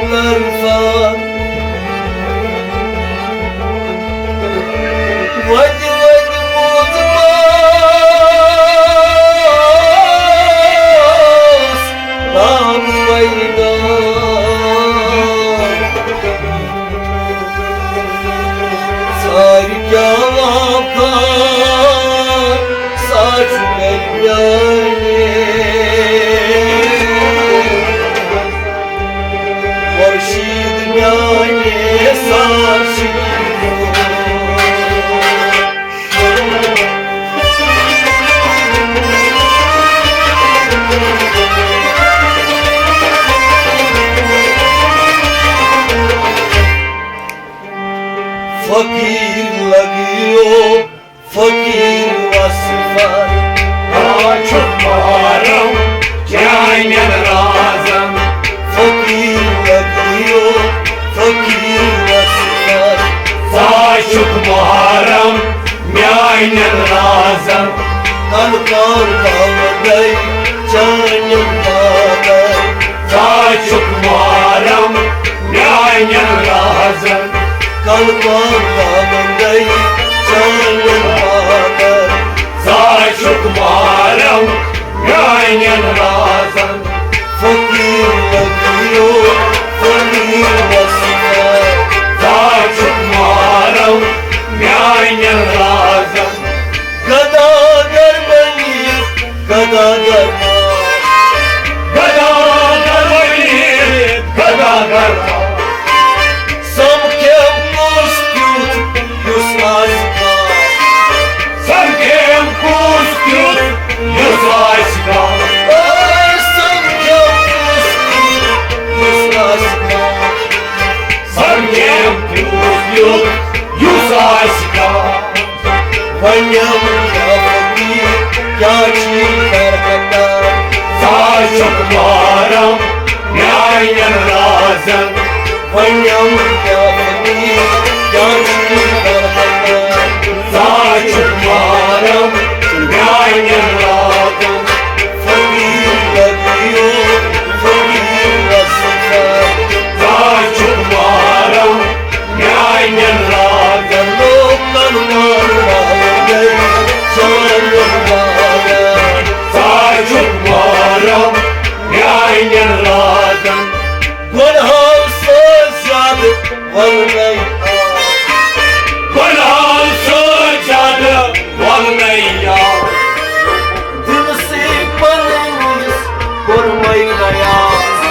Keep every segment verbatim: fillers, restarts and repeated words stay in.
طرفہٕ وتہِ وتہِ موٗدمس نام ویگا۔ ژارِ کیٛاہ وفا، سا چھُ مےٚ میٛانہِ خورشیٖد میٛانہِ سا چھِ۔ فقیٖر لگیو فقیٖر وصفس۔ آ چھُکھ محرم میٛانٮ۪ن رازن۔ فقیٖر لگیو فقیٖر وصفس۔ آ چھُکھ محرم میٛانٮ۪ن رازن۔ کن کان پاوندے چانٮ۪ن پاون۔ آ چھُکھ محرم میٛانٮ۪ن رازن۔ کن کان پاوندے چانٮ۪ن پاون۔ آ چھُکھ محرم میٛانٮ۪ن رازن۔ فقیٖر لگیو فقیٖر وصفس۔ آ چھُکھ محرم میٛانٮ۪ن رازن۔ گداگر بنی، گداگر۔ گداگر بنی، گداگر۔ سمکھیم کُس کیُتھ یُس آسہِ کانٛہہ۔ سمکھیم کُس کیُتھ یُس آسہِ کانٛہہ۔ اے سمکھیم کُس کیُتھ یُس آسہِ کانٛہہ۔ سمکھیم کیُتھ یُتھ یُس آسہِ کانٛہہ۔ ونیم کیٛاہ فقیٖر، کیٛاہ چھی فرحتہ؟ سا چھُکھ محرم میٛانٮ۪ن رازن۔ ونیم کیٛاہ فقیٖر، کیٛاہ چھی فرحتہ؟ سا چھُکھ محرم میٛانٮ۪ن رازن۔ فقیٖر لگیو فقیٖر وصفس۔ سا چھُکھ محرم میٛانٮ۪ن رازن۔ لوکن مان والے چانٮ۪ن رازن۔ سا چھُکھ محرم میٛانٮ۪ن رازن۔ گۄڈٕ ہاو سۭتۍ زیادٕ وَلنَے آ۔ گۄڈٕ ہاو سۭتۍ زیادٕ وَلنَے آ۔ دِلسٕے پنٕنِس کوٚرمَے نیاز۔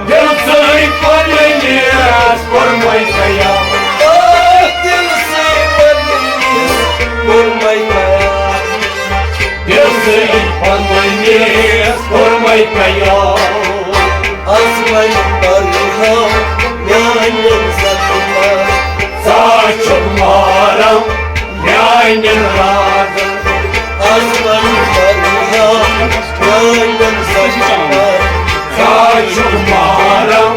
دِلسٕے پنٕنِس کوٚرمَے نیاز۔ آ، دِلسٕے پنٕنِس کوٚرمَے نیاز۔ دِلسٕے پنٕنِس کوٚرمَے نیاز۔ از وۄنۍ برہم میانٮ۪ن زخمن۔ سا چھُکھ محرم میانٮ۪ن رازن۔ از وۄنۍ برہم میانٮ۪ن زخمن۔ سا چھُکھ محرم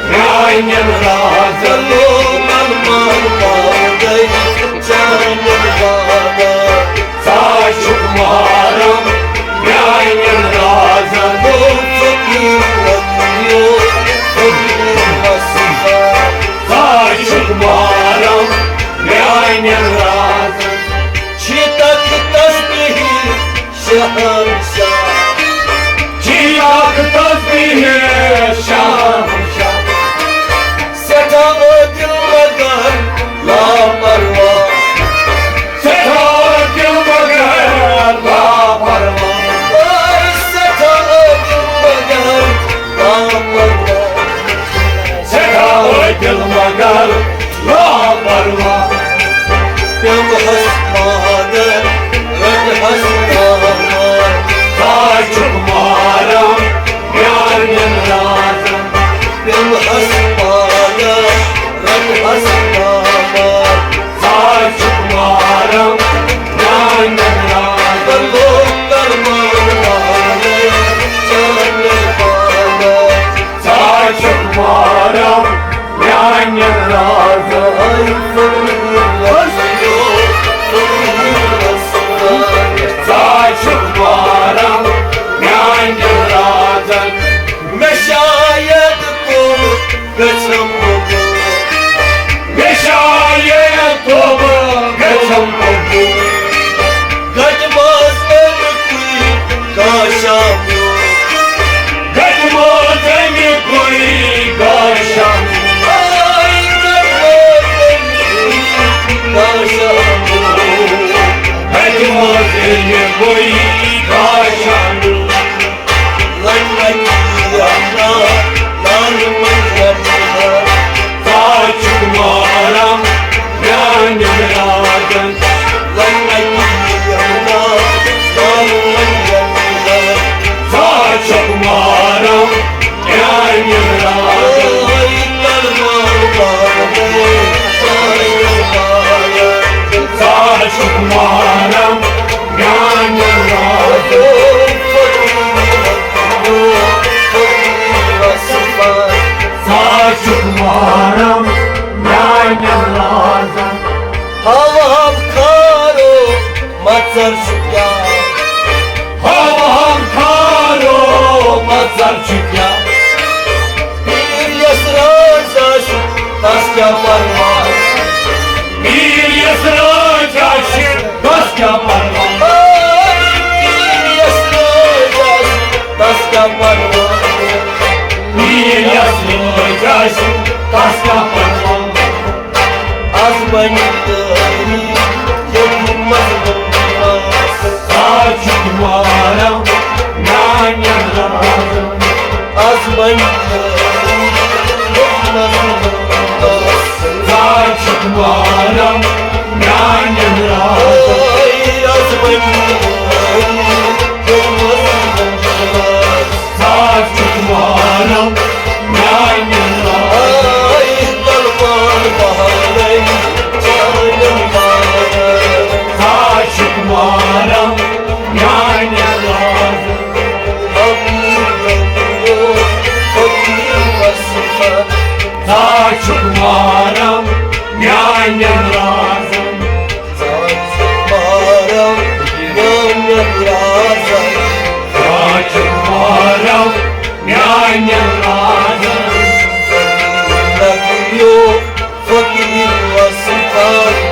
میانٮ۪ن رازن۔ لومن من پاوندے چانٮ۪ن باغن۔ سا چھُکھ محرم میانٮ۪ن رازن۔ او فقیٖر لطیف، فقیٖر وصیفہ۔ سا چھُکھ محرم میانٮ۪ن رازن۔ چھی تک تسبیح شہنشاہ۔ چھی تک تسبیح شہنشاہ۔ سٮ۪ٹھاہ عٲدِل مگر لاپرواہ۔ سٮ۪ٹھاہ عٲدِل مگر لاپرواہ۔ اے سٮ۪ٹھاہ عٲدِل مگر لاپرواہ۔ سٮ۪ٹھاہ عٲدِل مگر لاپرواہ۔ پیوٚمہس پانہٕ رٹہس تامہٕ۔ سا چھُکھ محرم میانٮ۪ن رازن۔ پیوٚمہس پانہٕ رٹہس تامہٕ۔ سا چھُکھ محرم میانٮ۪ن رازن۔ لوکن مان والے چانٮ۪ن پانہٕ۔ سا چھُکھ محرم میانٮ۪ن رازن۔ سا چھُکھ محرم میانٮ۪ن رازن۔ مےٚ شاید کوٚر گژھم قبول۔ مےٚ شاید توبہٕ گژھم قبول۔ گٹہِ منٛز اَمہِ کُے کاشا میون۔ گٹہِ منٛز اَمہِ کُے کاشا میون۔ آے، گٹہِ منٛز اَمہِ کُے کاشا میون۔ گٹہِ منٛز اَمہِ کُے کاشا میون۔ ژٕ چھُکھ ماران میانٮ۪ن رازن۔ ژٕ چھُکھ ماران میانٮ۪ن رازن۔ ژٕ چھُکھ ماران میانٮ۪ن رازن۔ ژٕ چھُکھ ماران میانٮ۪ن رازن۔ ہاوہَم کھارو مژر چھُ کیٛاہ۔ ہاوہَم کھارو مژر چھُ کیٛاہ۔ پیٖر یَس رٲضۍ آسہِ، تَس کیٛاہ پرواے؟ پیٖر یَس رٲضۍ آسہِ، تَس کیٛاہ پرواے؟ پیٖر یَس رٲضۍ آسہِ، تَس کیٛاہ پرواے؟ پیٖر یَس رٲضۍ آسہِ، تَس کیٛاہ پرواے؟ آز بنہِ تٲریٖخ ییٚتہِ مظلوم آس۔ آز چھُکھ ماران میانٮ۪ن رازن۔ آز بنہِ تٲریٖخ ییٚتہِ مظلوم آس۔ آز چھُکھ ماران میانٮ۪ن رازن۔ آے، آز بنہِ تٲریٖخ ییٚتہِ مظلوم آس۔ آز چھُکھ ماران میانٮ۪ن رازن۔ آے، تلوار بہارے چانٮ۪ن بارن۔ آز چھُکھ ماران میانٮ۪ن رازن۔ ژٕ چھُکھ ماران میانٮ۪ن رازن۔ ژٕ چھُکھ ماران میانٮ۪ن رازن۔ ژٕ چھُکھ ماران میانٮ۪ن رازن۔ نقلیو فقیٖر وصفا۔